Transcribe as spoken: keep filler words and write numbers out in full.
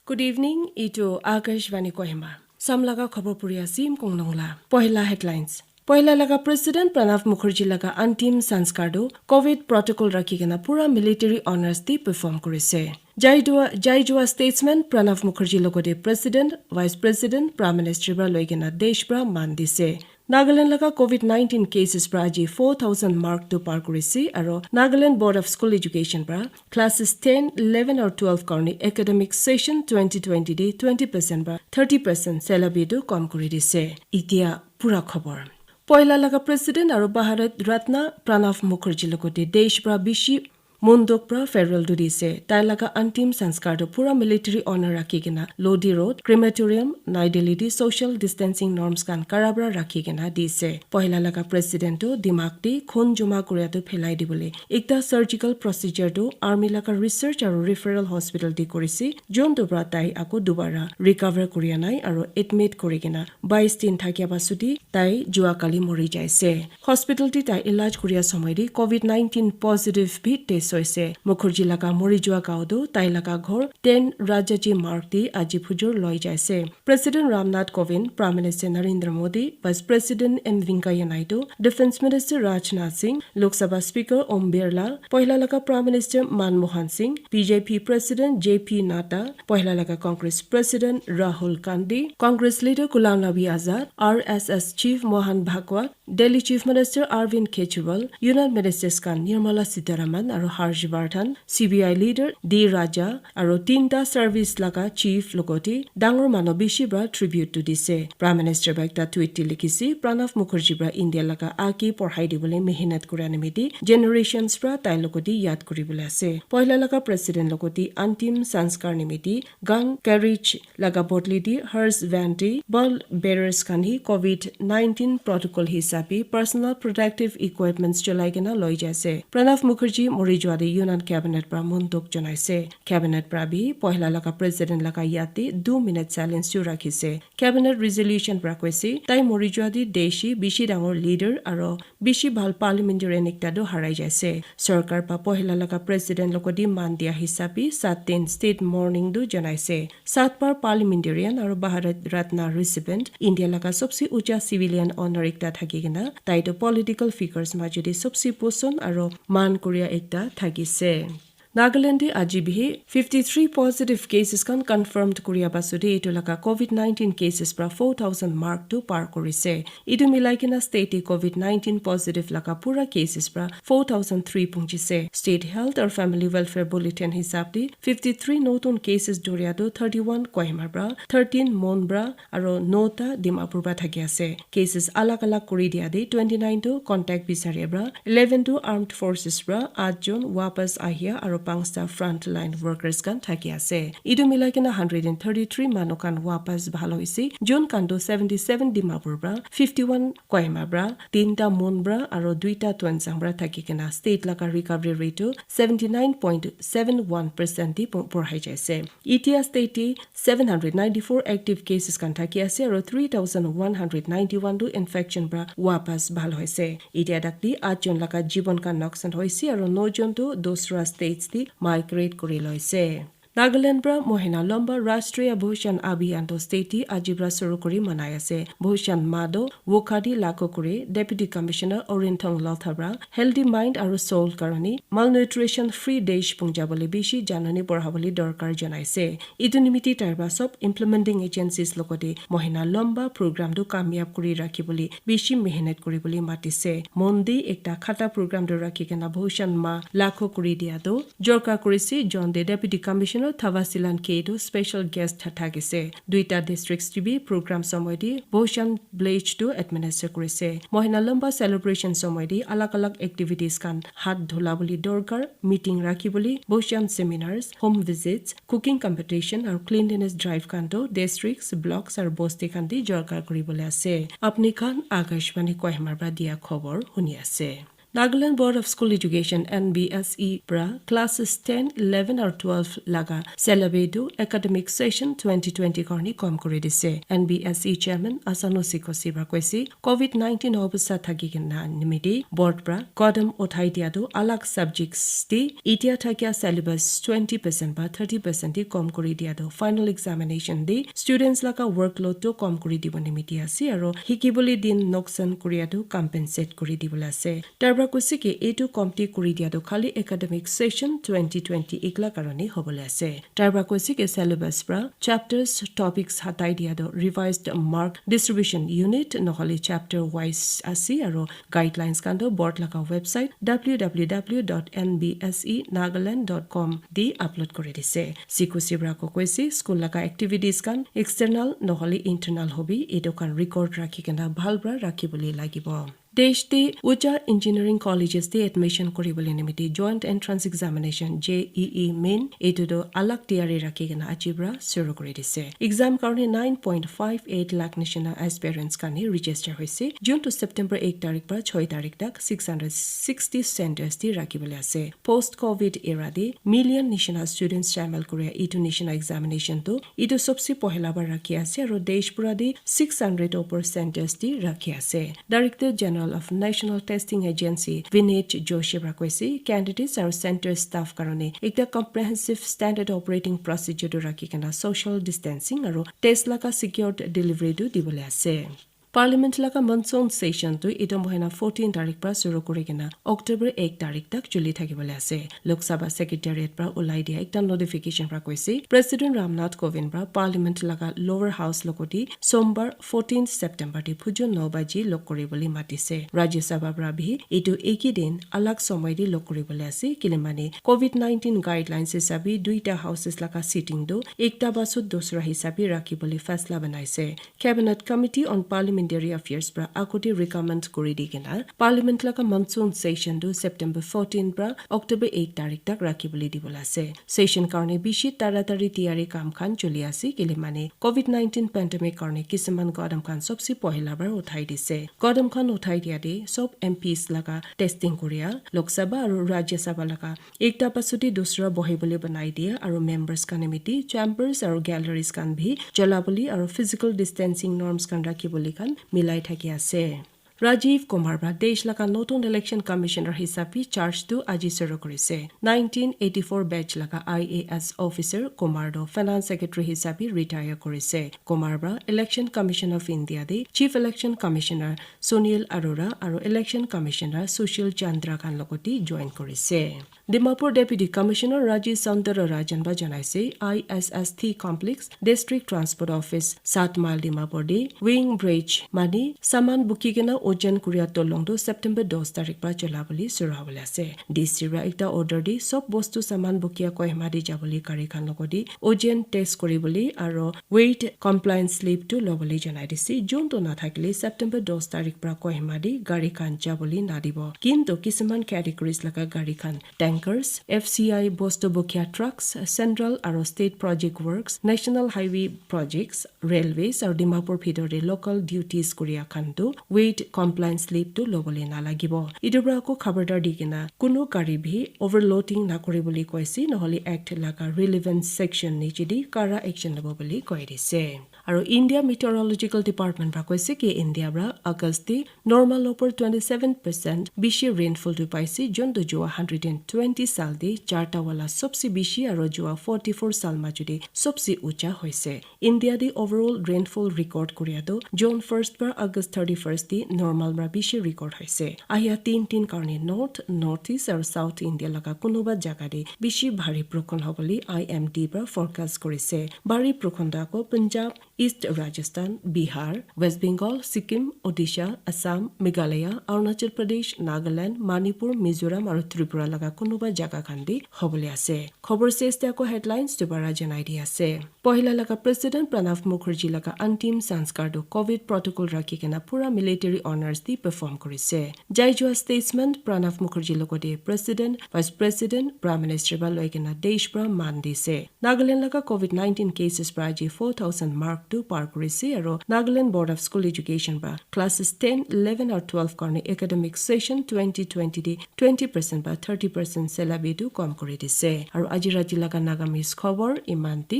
Good evening, itu Akashvani Kohima. Samlaga khobor puri asim kongnongla. Pohila headlines. Pohila laga President Pranab Mukherjee laga antim sanskar tu covid protocol rakhi kena pura military honors di perform kurise. Jai jua, jai jua statesman Pranab Mukherjee logode President, Vice President, Prime Minister pra loi kena desh pra man dise. Nagaland laga covid nineteen cases pra aji four thousand mark tu par kurise aro Nagaland Board of School Education pra classes ten, eleven or twelve karni academic session twenty twenty de twenty percent pra thirty percent salary tu kom kuri dise. Itia pura khobor. Pohila laga President aro Bharat Ratna Pranab Mukherjee logode desh pra bishi munduk pra farewell tu dise. Tai laga antim sanskar tu pura military honor rakhi kena Lodi Road, crematorium, Nai Delhi de social distancing norms khan kara pra rakhi kena dise. Pohila laga President tu dimak de khun joma kuria tu phelai dibole ekta surgical procedure tu army laga research aro referral hospital de kurise. Jon tu pra tai ako dubara recover kuria nai aro admit kuri kena bais din thakia pasudi tai jua kali mori jaise. Hospital te tai ilaj kuria somoi te covid nineteen positive bi test hoise. Mukherjee laga mori jua gao tu tai laga ghor ten Rajaji Marg te aji phujur loi jaise. President Ramnath Kovind, Prime Minister Narendra Modi, Vice President M Venkaiah Naidu, Defence Minister Rajnath Singh, Lok Sabha Speaker Om Birla, pohila laga Prime Minister Manmohan Singh, B J P President J P Nadda, pohila laga Congress President Rahul Gandhi, Congress leader Ghulam Nabi Azad, R S S Chief Mohan Bhagwat, Delhi Chief Minister Arvind Kejriwal, Union Ministers khan Nirmala Sitharaman aro Harsh Vardhan, C B I leader D Raja aro tinta service laga chief logoti dangor manu bishi pra tribute tu dise. Prime Minister pra ekta tweet te likhise, Pranab Mukherjee pra India laga age porhai dibole mehnat kura nimite generations pra tai logoti yad kuribole ase. Pohila laga President logoti antim sanskar nimite gun carriage laga bodli di hearse van di ball bearers khan hi covid nineteen protocol hisabe personal protective equipments cholai kena loi jaise. Pranab Mukherjee mori jua de Union Cabinet pra munduk janaise. Cabinet pra bi pohila laga President laga yad de two minute silence chu rakhise. Cabinet resolution pra koise, tai mori jua de deshi bishi dangor leader aro bishi bhal parliamentarian ekta tu harai jaise. Sorkar pa pohila laga President logoti man dia hisabe sat din state mourning tu janaise. Sat bar parliamentarian aro Bharat Ratna recipient, India laga sobse ucha civilian honor ekta thaki kena, tai tu political figures majo de sobse poson aro man kuria ekta thakise. Nagaland de aji bihi fifty three positive cases khan confirmed kuria pasode itu laga covid nineteen cases pra four thousand mark tu par kurise. Itu milai kena state te covid nineteen positive laga pura cases pra four thousand three punchise. State Health or Family Welfare Bulletin hisab te fifty three notun cases doria tu thirty one Kohima pra, thirteen Mon pra, aro nota Dimapur pra thaki ase. Cases alag alag kuri dia de twenty nine tu contact bisaria pra, eleven tu armed forces pra, at jon wapas ahia aro pangsta frontline workers khan thaki ase. Itu milai kena hundred and thirty three manu khan wapas bhal hoise, jon khan tu seventy seven Dimapur pra, fifty one Kohima pra, tinta Mon pra aro duita Tuensang pra thaki kena state laga recovery rate tu seventy nine point seven one percent di po-, porhai jaise. Itia state te seven hundred ninety four active cases khan thaki ase aro three thousand one hundred ninety one tu infection pra wapas bhal hoise. Itia tak di at jon laga jibon khan noksan hoise aro no jon tu dusra states di migrate kuri loise. Nagaland pra mohina lamba Rashtriya Bhushan Abhiyan tu state di aji pra suru kuri manai ase. Bhushan ma do wokha di lago kuri Deputy Commissioner Orinthong Lotha pra healthy mind aro soul karone malnutrition free desh pungjabole bishi janani porhabole dorkar janaise. Itu nimiti tai pra sob implementing agencies logote mohina lamba program tu kamyab kuri rakhibole bishi mehnat kuribole matise. Mon di ekta khata program tu rakhi kena Bhushan ma lago kuri dia tu jorka kurise, jon de Deputy Commissioner Thawasilan K tu special guest tha-, thakise. Duita districts te bi program somoy te Bhushan Pledge tu administer kurise. Mohina lamba celebration somoy te alag alag activities khan hat dhula bole dorkar, meeting rakhi bole, Bhushan seminars, home visits, cooking competition aro cleanliness drive khan tu districts, blocks aro bosti khan te jorkar kuri bole ase. Apni khan Akashvani Kohima pra dia khobor huni ase. Nagaland Board of School Education, N B S E, pra classes ten, eleven aru twelve laga syllabus tu academic session twenty twenty karni kom kuri dise. N B S E chairman Asano Sikosi pra koise, covid nineteen obostha thaki kena nimite board pra kodam uthai dia tu alag subjects te itia thakia syllabus twenty percent ba thirty percent te kom kuri dia tu final examination te students laga workload tu kom kuri dibo nimite ase aru hikibole din noksan kuria tu compensate kuri dibole ase. Tarpra koise ki etu komti kuri dia tu khali academic session twenty twenty ekla karone hobole ase. Tarpra koise ki syllabus pra chapters, topics hatai dia tu revised mark distribution unit nohole chapter wise ase aru guidelines khan tu board laga website w w w dot n b s e nagaland dot com de upload kuri dise. Sikosi pra ko koise school laga activities khan external nohole internal hobi etu khan record rakhi kena bhal pra rakhi bole lagibo. Desh te ucha engineering colleges te admission kuri bole nimite joint entrance examination J E E main etu tu alag tiyari rakhi kena aji pra shuru kuri dise. Exam karone nine point five eight lakh nishina aspirants khan hi register hoise. June to September ek tarik pra choi tarik tak six hundred sixty centers te rakhi bole ase. Post covid era te million nishina students shamil kuria etu nishina examination tu etu sobse pohila ba rakhi ase aru desh pura te six hundred opor centers te rakhi ase. Director General of National Testing Agency Vineet Joshi pra koise candidates aru center staff karone ekta comprehensive standard operating procedure tu rakhi kena social distancing aru test laga secured delivery tu dibole ase. Parliament laga monsoon session tu etu mohina fourteen tarik pra shuru kuri kena October ek tarik tak chuli thaki bole ase. Lok Sabha Secretariat pra ulai dia ekta notification pra koise, President Ram Nath Kovind pra Parliament laga lower house logoti Sombar fourteen September te phujo no baji lok kuri bole matise. Rajya Sabha pra bhi etu eki din alag somoi te lok kuri bole ase. Kile mane covid nineteen guidelines hisabe duita houses laga sitting tu ekta basut dusra hisabe rakhi bole faisla banaise. Cabinet Committee on Parliamentary Affairs pra akote recommend kuri di kena Parliament laga monsoon session tu September fourteen pra October ek tarik tak rakhi bole dibole ase. Session karone bishi taratari tiyari kam khan chuli ase kile mane covid nineteen pandemic karone kisuman kodam khan sobse pohila bar uthai dise. Kodam khan uthai dia te sob M Ps laga testing kuria Lok Sabha aru Rajya Sabha laga ekta pasute dusra bohi bole banai dia aru members khan nimite chambers aru galleries khan bhi chola bole aru physical distancing norms khan rakhi bole khan milai thaki ase. Rajiv Kumar pra desh laga notun election commissioner hisabe charge tu aji shuru kurise. Nineteen eighty-four batch laga I A S officer Kumar tu finance secretary hisabe retire kurise. Kumar pra Election Commission of India te Chief Election Commissioner Sunil Arora aru Election Commissioner Sushil Chandra khan logoti join kurise. Dimapur Deputy Commissioner Raji Saundara Rajan ba janaise, I S S T Complex, District Transport Office, Saat Mile Dimapur de Wing Bridge mani saman buki kena ojan kuria tolong tu September dos tarik pra chola bole shuru hobole ase. D C ra ekta order de sob bostu saman bukia Kohima de jabole gari khan logoti ojan test kuri bole aru weight compliance slip tu lobole janai dise. Jun tu nathakile September dos tarik pra Kohima de gari khan jabole nadibo. Kintu kisuman categories laga gari khan tankers, F C I bostu bukia trucks, central aru state project works, national highway projects, railways aru Dimapur bhitor te local duties kuria khan tu weight compliance slip tu lobole nalagibo. Etu pra ako khabardar di kena kunu gari bhi overloading nakuri bole koise, nohole act laga relevant section niche de kara action lobo bole koi dise. Aru India Meteorological Department pra koise ki India pra August te normal opor twenty seven percent bishi rainfall tu paise, jun tu jua hundred and twenty sal de charta wala sobse bishi aru jua forty four sal majo de sobse ucha hoise. India de overall rainfall record kuria tu June first pra August thirty first de normal pra bishi record hoise. Ahia tin din karone North, North East aru South India laga kunuba jaga de bishi bhari borkhon hobole I M D pra forecast kurise. Bhari borkhon tu ako Punjab, East Rajasthan, Bihar, West Bengal, Sikkim, Odisha, Assam, Meghalaya, Arunachal Pradesh, Nagaland, Manipur, Mizoram aru Tripura laga kunu kunuba jaga khan te hobole ase. Khobor ses te ako headlines dubara janai di ase. Pohila laga President Pranab Mukherjee laga antim sanskar tu covid protocol rakhi kena pura military honors di perform kurise. Jai jua statesman Pranab Mukherjee logote President, Vice President, Prime Minister ba loi kena desh pra man dise. Nagaland laga covid nineteen cases pra aji four thousand mark tu par kurise aro Nagaland Board of School Education pra classes ten, eleven aro twelve karne academic session twenty twenty de twenty percent ba thirty percent syllabi tu kom kuri dise. Aro aji rati laga Nagamese khobor iman ti